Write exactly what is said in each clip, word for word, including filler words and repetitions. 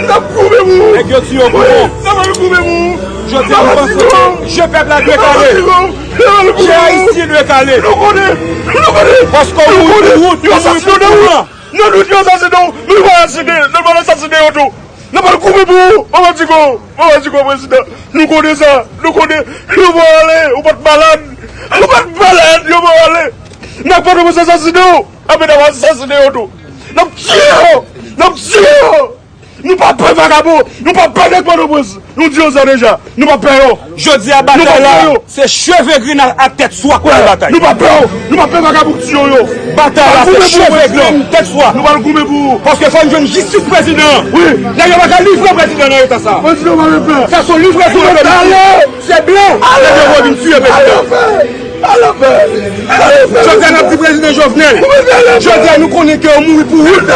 N ap goumen pou ou. Nèg yo tiye w pou bon. N ap goumen pou ou. Jodi a, nou panse ke je pèp la dwe kale. Je ayisyen dwe kale. Nou konnen. Nou konnen. Paske w mouri pou wout, ou mouri pou kouran. Nan nou di yo asasinen w, nou pa asasinen, nou pa asasinen yo tou. N ap al goumen pou ou, Mamadiko, Mamadiko prezidan. Nou konnen sa, nou konnen. Yo pa ale, ou pa t malad. Ou pa t malad, yo pa ale. N ap Pòtoprens asasinen w, apre n ap asasinen yo tou. N ap tiye yo, n ap tiye yo. Nou pa pè vakabon, nou pa pè nèg Pòtoprens. Nou di yo sa deja, nou pa pè yo. Jodi a, batay la, se cheve grenn ak tèt swa k pral batay. Nou pa pè yo, nou pa pè vakabon k tiye yo. Batay la, se cheve grenn, tèt swa. Nou pral goumen pou ou. Paske fò n jwenn jistis prezidan an. Wi. Nèg yo pa ka livre prezidan nan eta sa. Prezidan pa pè. Sa se yon livraison de Se blan. Nèg yo vin tiye prezidan. Jodi a, n ap di prezidan Jovenel. Jodi a, nou konnen ke ou mouri pou wout,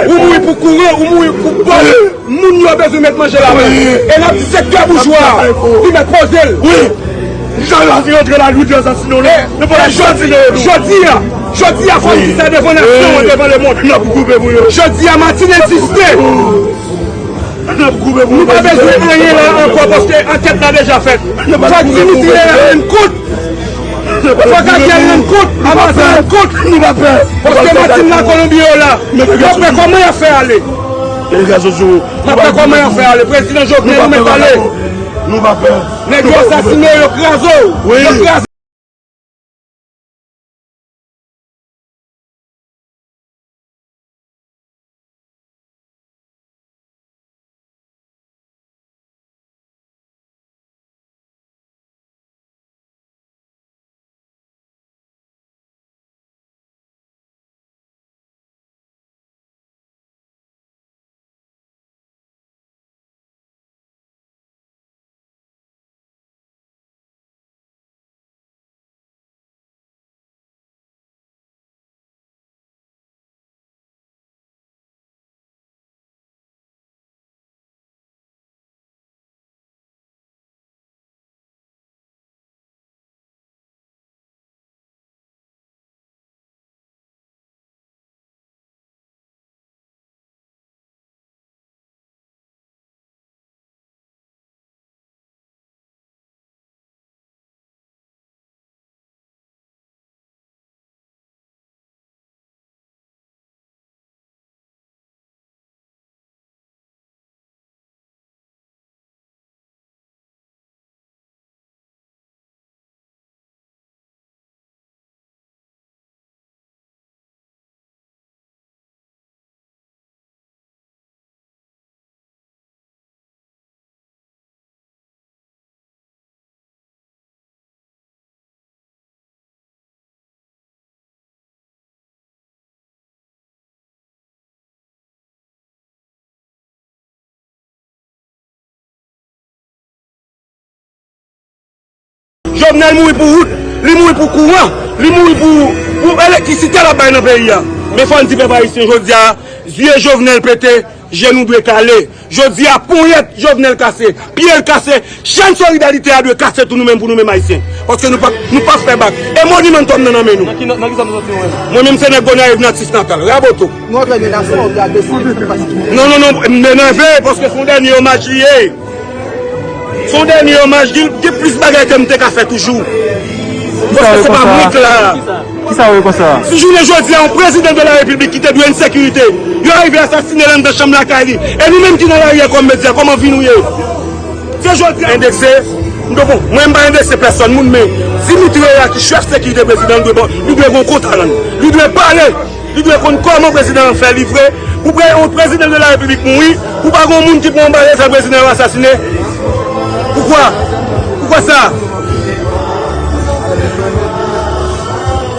ou mouri pou kouran, ou mouri pou bòl. Moun yo bezwen met manje lamen. E n ap di sektè boujwa a, li met poze l. Jan yo ap rantre la, nou di asasinen yo. Jodi a, jodi a, fò n di sa devan nasyon an, devan lemonn. N ap goumen pou yo. Jodi a, Matin egziste. Nou pa bezwen anyen la ankò paske ankèt la deja fèt. Fòk Dimitri rann kont. Fòk Ariel rann kont. Avanse rann kont. Paske Matin la Kolonbi yo la. N ap wè kòman y ap fè ale. N ap wè kòman y ap fè ale. Prezidan Jovenel ou mèt ale. Nèg yo asasine yo, yo kraze w. Yo kraze Jovenel mouri pou wout, li mouri pou kouran, li mouri pou, pou elektrisite l ap bay nan peyi a. Men fò n di pèp ayisyen jodi a, zye Jovenel pete, je nou dwe kale. Jodi a, ponyèt Jovenel kase, pye l kase, chèn solidarite a dwe kase tou nou menm pou nou menm ayisyen. Paske nou p ap, nou p ap fè bak. E moniman n tòm nan nan men nou. Nan ki, nan, nan ki zòn nou soti nou menm? Mwen menm se nèg Gonayiv, Natif Natal, Raboto. Nou antre nan nasyon, ou te agrese, sa k pase? Non, non, non, m enève paske se yon dènye omaj li ye. Se yon dènye omaj, gen, gen plis bagay ke m te ka fè toujou. Paske se pa mwen k la. Kisa w ye konsa? Si jounen jodi a, yon prezidan de la repiblik ki te dwe yon sekirite, yo rive asasine l anndan chanm lakay li, e nou menm ki nan lari a kòm medya, kòman vi nou ye? Se jodi a. Endekse, m te bon, mwen m pa endekse pèsòn moun, men Dimitri Herard ki chèf sekirite prezidan, li dwe, li dwe gen yon kont a rann. Li dwe pale. Li dwe konn kòman prezidan an fè livre. Pou pre-, yon prezidan de la repiblik mouri, pou pa gen yon moun ki pran yon bal e fè prezidan yo asasine. Poukwa? Poukwa sa?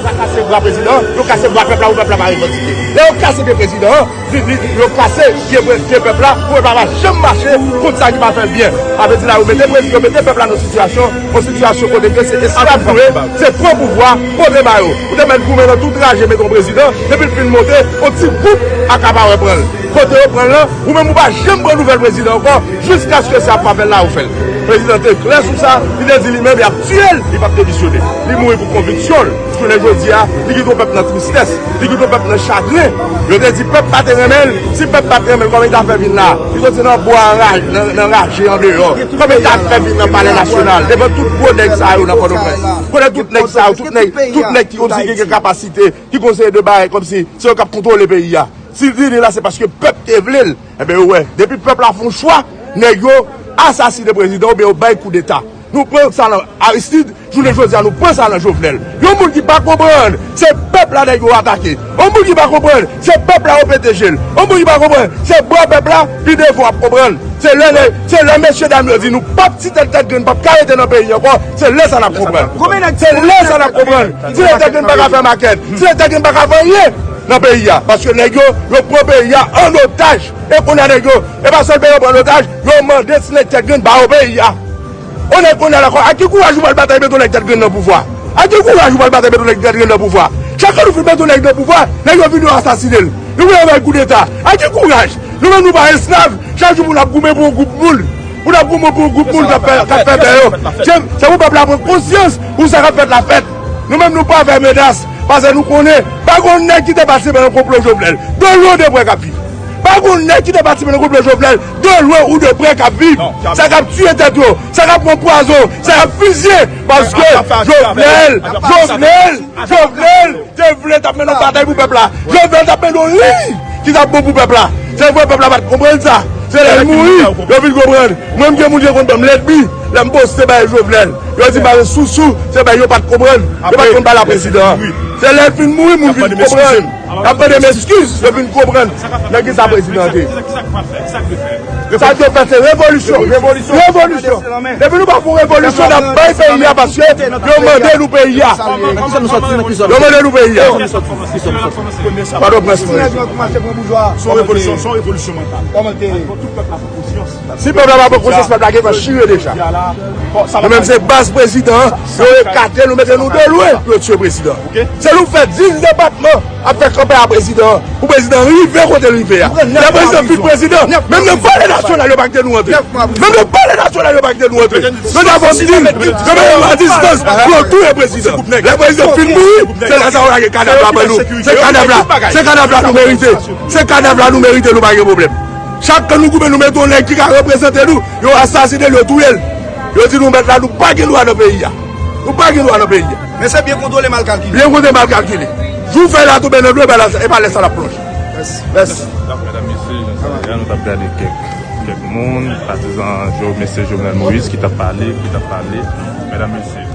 Yo kase bra prezidan, yo kase bra pèp la pou pèp la pa revandike. Lè yo kase pye prezidan an, li, li, yo kase pye, pye pèp la pou pèp la pa janm mache kont sa ki pa fè l byen. Sa vle di la, yo mete prezi-, yo mete pèp la nan sitiyasyon, yon sitiyasyon kote ke se esklav nou ye, se pran pouvwa, pote ba yo. Ou te mèt goumen nan tout raje, mete yon prezidan, depi l fin monte, yon ti gwoup akapare pran l. Kote yo pran l lan, ou menm ou pa janm pran nouvèl prezidan ankò, jiskaske se ap pa fè l la yo fè l. Prezidan te klè sou sa, li te di li menm y ap tiye l, li p ap demisyone. Li mouri pou konviksyon l. Jounen jodi a, Li kite yon pèp nan tristès, li kite yon pèp nan chagren. Yo te di pèp pa te renmen l, si pèp pa te renmen l, kòman li ta fè vin la? Li soti nan bwa anraj-, nan, nan raje andeyò. Kòman li ta fè vin nan Palè Nasyonal, devan tout gwo nèg sa yo nan Pòtoprens? Kote tout nèg sa yo, tout nèg, tout nèg ki kòmsi ki gen kapasite, ki konseye de bagay kòmsi se yo k ap kontwole peyi a. Si l vini la, se paske pèp te vle l. Enben, yo wè, depi pèp la fè yon chwa, nèg yo asasine prezidan oubyen yo bay koudeta. Nou pran sa nan Aristide, jounen jodi a, nou pran sa nan Jovenel. Yon moun ki pa konprann, se pèp la nèg yo atake. Yon moun ki pa konprann, se pèp la yo pete je l. Yon moun ki pa konprann, se bò pèp la, pi devan w ap konprann. Se lè, se lè mesye dam yo di nou p ap ti tèt tèt grenn p ap ka rete nan peyi ankò, se lè sa n ap konprann. Se lè sa n ap konprann. Ti tèt tèt grenn pa ka fè makèt. Ti tèt tèt grenn pa ka fè anyen nan peyi a. Paske nèg yo, yo pran peyi a an otaj. E kounye a nèg yo, e pa sèl peyi yo pran an otaj, yo mande ti nèg tèt grenn ba yo peyi a. Yon nèg kounye a la, ak ki kouraj ou pral batay mete yon nèg tèt grenn nan pouvwa? Ak ki kouraj ou pral batay mete yon nèg tèt grenn nan pouvwa? Chak lè nou fin mete yon nèg nan pouvwa, nèg yo vin yo asasine l. Yo vin yo bay koudeta. Ak ki kouraj? Nou menm nou pa esklav. Chak jou pou n ap goumen pou yon gwoup moun. Pou n ap goumen pou yon gwoup moun k ap fè, k ap fè bè yo. Se, se pou pèp la pran konsyans pou sa k ap fèt la fèt. Nou menm nou pa fè menas. Paske nou konnen, pa gen yon nèg ki te patisipe nan konplo Jovenel. De lwen ou de prè k ap viv. Pa gen yon nèg ki te patisipe nan konplo Jovenel. De lwen ou de prè k ap viv. Sa k ap tiye tèt yo. Sa k ap pran pwazon. Sa k ap fizye. Paske Jovenel, Jovenel, Jovenel te vle t ap mennen yon batay pou pèp la. Jovenel t ap mennen yon liy ki t ap bon pou pèp la. Se vre pèp la pa t konprann sa. Se lè l mouri, yo vin konprann. Mwen, m gen moun ki konn ban m lènmi. Lè m poste bay Jovenel, yo di m pa gen sousou. Se bagay yo pa t konprann. Yo pa t konn pale a prezidan an. Se lè l fin mouri, moun vin konprann. Y ap mande m eskiz, yo vin konprann nan ki sa prezidan an te ye. Sa yo fè se revolisyon. Revolisyon. Depi nou pa fè revolisyon, n ap bay peyi a paske yo mande nou peyi a. Yo mande nou peyi a. Pòtoprens mwen. Se yon revolisyon, se yon revolisyon mantal. Si pèp la pa pran konsyans, pèp la gentan chire deja. Nou menm se baz prezidan an, yo ekate nou, mete nou de lwen pou yo tiye prezidan. Se nou fè dis depatman ap fè kanpay a prezidan an, pou prezidan an rive kote l rive a. Lè prezidan fin prezidan, menm nan palè nasyonal yo pa kite nou antre. Menm nan palè nasyonal yo pa kite nou antre. Yo ta fè yon deal, yo mete nou a distans pou yo touye prezidan. Lè prezidan fin mouri, se lè sa yo lage kadav la ban nou. Se kadav la, se kadav la nou merite. Se kadav la nou merite, nou pa gen pwoblèm. Chak kan nou goumen, nou mete yon nèg ki ka reprezante nou, yo asasine l, yo touye l. Yo di nou mèt la, nou pa gen dwa nan peyi a. Nou pa gen dwa nan peyi a. Men se byen kontwole, mal kalkile. Byen kontwole, mal kalkile. Jou fèy la tonbe nan dlo, e pa lè sa, e pa lè sa l ap plonje. Mèsi. Mèsi. Medam, mesye, jan sa ye a, nou t ap gade kèk, kèk moun, patizan Jo-, mesye Jovenel Moïse ki t ap pale, ki t ap pale. Medam, mesye.